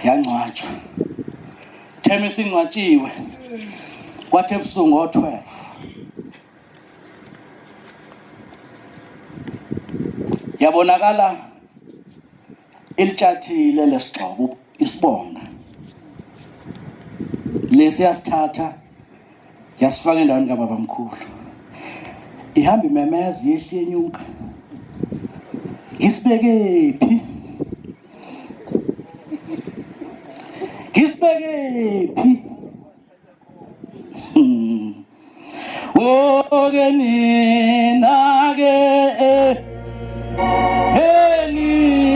Yangcwatshwa. Thema isingcwatshiwe. Kwathi ebusuku ngo-12 yabonakala ilitshathile lesigxobo isibonda lesi yasithatha yasifaka endaweni kababamkhulu ihamba imemeza yehli yenyuka ngisibekephi ngisibekephi Oke nina ke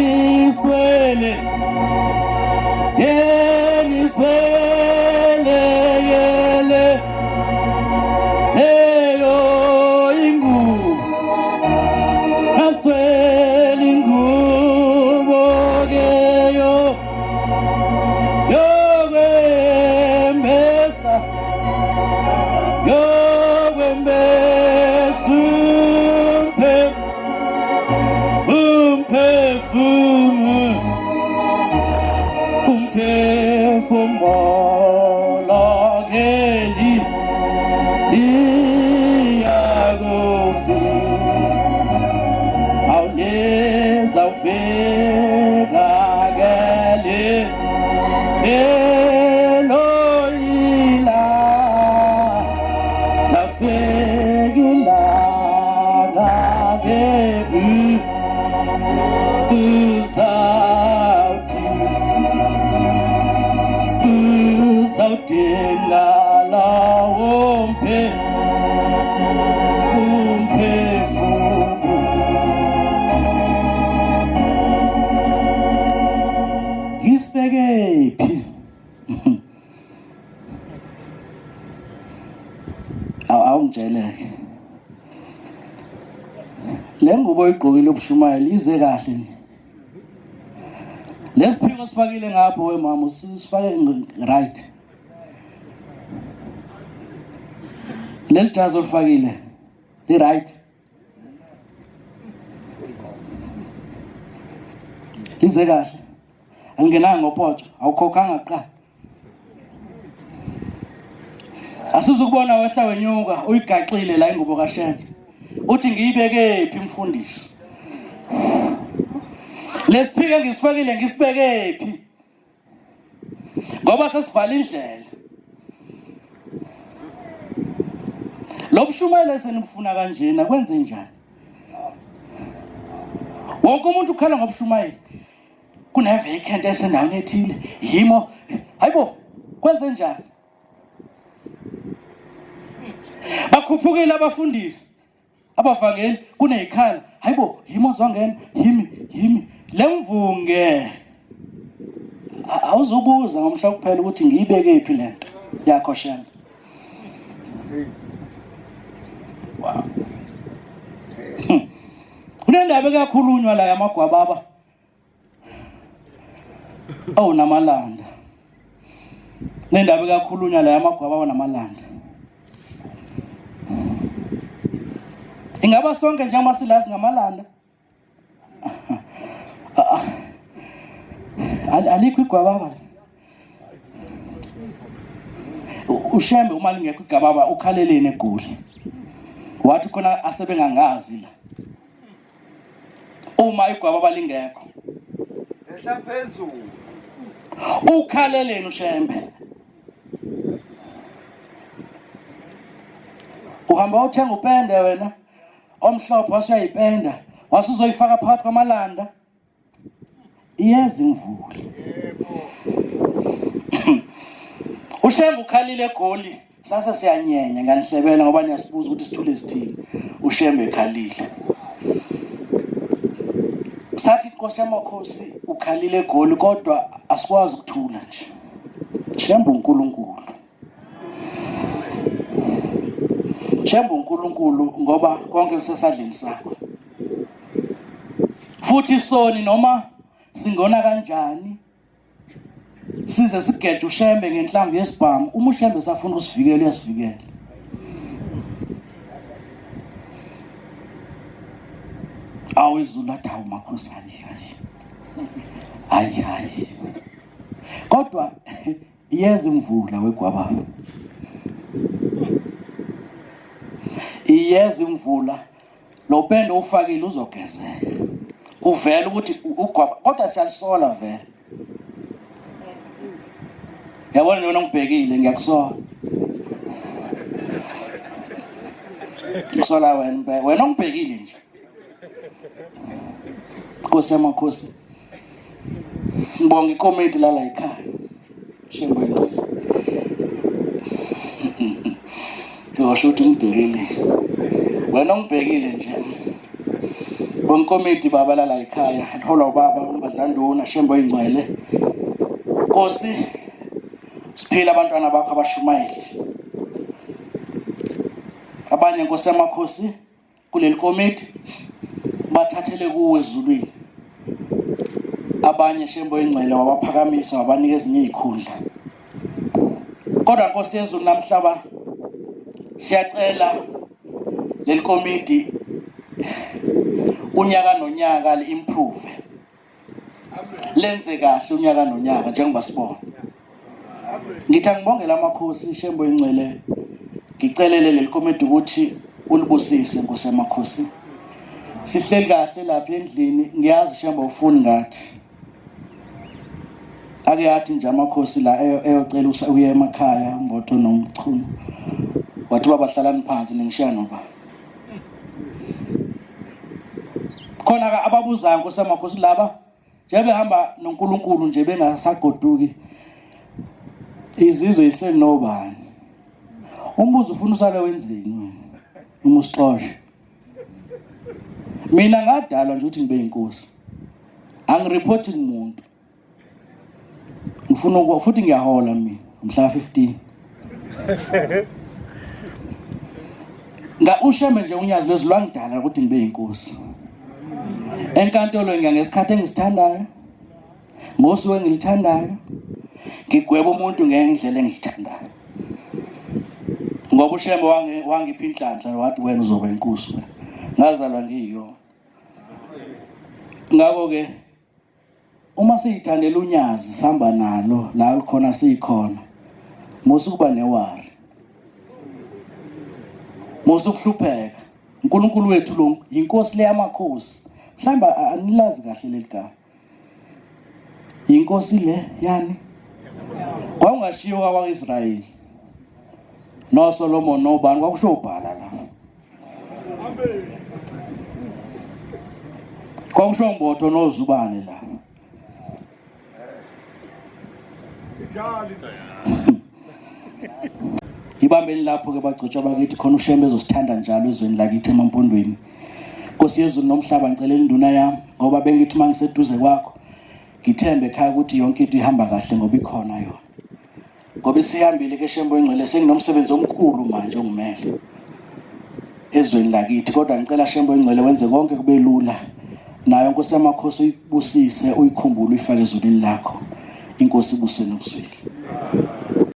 eniswele eniswele yele leyo ingubo naswele ingubo ke yo yokwembesa yokwembesa umphefumulo umphefumulo keli liyakufika awulizawufika keli lelo ila lafika ilanga ke uzawuthi uzawudinga lawo mphe umphefumulo ngisibeke phi awungitsheleke le ngubo oyigqokile ubushumayela ize kahle nje lesiphiko sifakile ngapho we mama usifake right leli jazi olifakile li right lize kahle alingenanga ngopotsho awukhokhanga kuqala asizukubona wehla wenyuka uyigaxile la ingubo kaShembe uthi ngiyibeke phi mfundisi lesiphike ngisifakile ngisibeke phi ngoba sesivala indlela lo bushumayela esenibufuna kanjena kwenze njani wonke umuntu ukhala ngobushumayeli kune-vacant esendaweni ethile yimo hayibo kwenze njani bakhuphukile abafundisi abavangeli kuneyikhala hayibo yimi ozongena yimi yimi le mvunge awuzubuza ngomhla kuphela ukuthi ngiyibeke phi lento yakho shembe wow kunendaba ekakhulunywa la yamagwababa Oh namalanda. Nendaba ekakhulunywa la yamagwababa namalanda. Ingaba sonke njengoba sila singamalanda? Alikho igwababa la. Ushembe uma lingekho igababa ukhaleleni egoli. Wathi khona asebengangazi la. Uma igwababa lingekho. Ehla phezulu. Ukhaleleni uShembe. Uhamba uthenga upende wena omhlophe wasuyayipenda wasuzoyifaka phakathi kwamalanda. Iyeza imvula. Ushembe ukhalile egoli sase siyanyenya nganihlebela ngoba niyasibuza ukuthi sithule sithini. Ushembe ekhalile. Sathi inkosi yamakhosi ukhalile egoli kodwa asikwazi ukuthula nje. Shembe uNkulunkulu. Shembe uNkulunkulu ngoba konke kusesandleni sakho. Futhi soni noma singona kanjani size sigeje ushembe ngenhlamvu yesibhamu uma ushembe safuna ukusivikela uyasivikela awu izulu athi hawu makhosi hayi hayi hayi hayi. Kodwa iyeza imvula wegwababa. Iyeza imvula lo pende ufakile uzogezeka. Kuvela ukuthi ugwaba kodwa siyalisola vele. Yabona nje wena ngibhekile ngiyakusola. Ngisola wena wena ungibhekile nje. Nkosi yamakhosi. Ngibonga ikomiti lala ekhaya. Shembo ingcwele. Ngisho ukuthi ngibhekile. Wena ungibhekile nje. Bonkomiti baba lala ekhaya. Liholwa ubaba uMadlanduna Shembo ingcwele. Nkosi siphila abantwana bakho abashumayeli. Abanye Nkosi yamakhosi kuleli komiti bathathele kuwe ezulwini abanye shembo ingcwele wabaphakamisa wabanika ezinye izikhundla kodwa Nkosi yezulu namhlaba siyacela leli komiti unyaka nonyaka li-improve lenze kahle unyaka nonyaka njengoba sibona ngithi angibongela amakhosi shembo ingcwele ngicelele leli komiti ukuthi ulibusise nkosi yamakhosi sihleli kahle lapha endlini ngiyazi shembo ufuni ngathi ake athi nje amakhosi la eyocela ukuya emakhaya umbotho nomchunu wathi baba hlalani phansi ningishiya noba khona ke ababuzayo nkosi yamakhosi laba nje behamba noNkulunkulu nje bengasagoduki izizwe isenobani umbuzo ufuna usale wenzeni uma usixosha mina ngadalwa nje ukuthi ngibe inkosi angireport kumuntu ngifuna ukuba futhi ngiyahola mina mhla 15 nga ushembe nje unyazi lwezulu lwangidala ukuthi ngibe yinkosi enkantolo ngiya ngesikhathi engisithandayo ngosuku engilithandayo ngigweba umuntu ngendlela engiyithandayo ngoba ushembe wangipha inhlanhla wathi wena uzoba inkosi ngazalwa ngiyiyona ngakho-ke Uma siyithandela unyazi sihamba nalo la lukhona sikhona. Musa ukuba newari. Musa ukuhlupheka. uNkulunkulu wethu lo yinkosi leyamakhosi. Mhlawumbe anilazi kahle leli gama. Yinkosi le yani kwakungashiwo kwakwa-Israyeli noSolomon nobani kwakusho ubhala la Kwakusho Mbotho nozubane la. Ibambeni lapho ke bagcotshwa bakithi khona uShembe ezosithanda njalo ezweni lakithi emampondweni. Nkosi yezulu nomhlaba ngicela induna yami ngoba bengithi mangiseduze kwakho ngithembe ekhaya ukuthi yonke into ihamba kahle ngoba ikhona yona. Ngoba isihambile ke Shembe oyingcwele senginomsebenzi omkhulu manje ongimele ezweni lakithi kodwa ngicela Shembe oyingcwele wenze konke kube lula nayo Nkosi yamakhosi uyibusise uyikhumbule uyifake ezulwini lakho inkosi ibuse nokuzwile.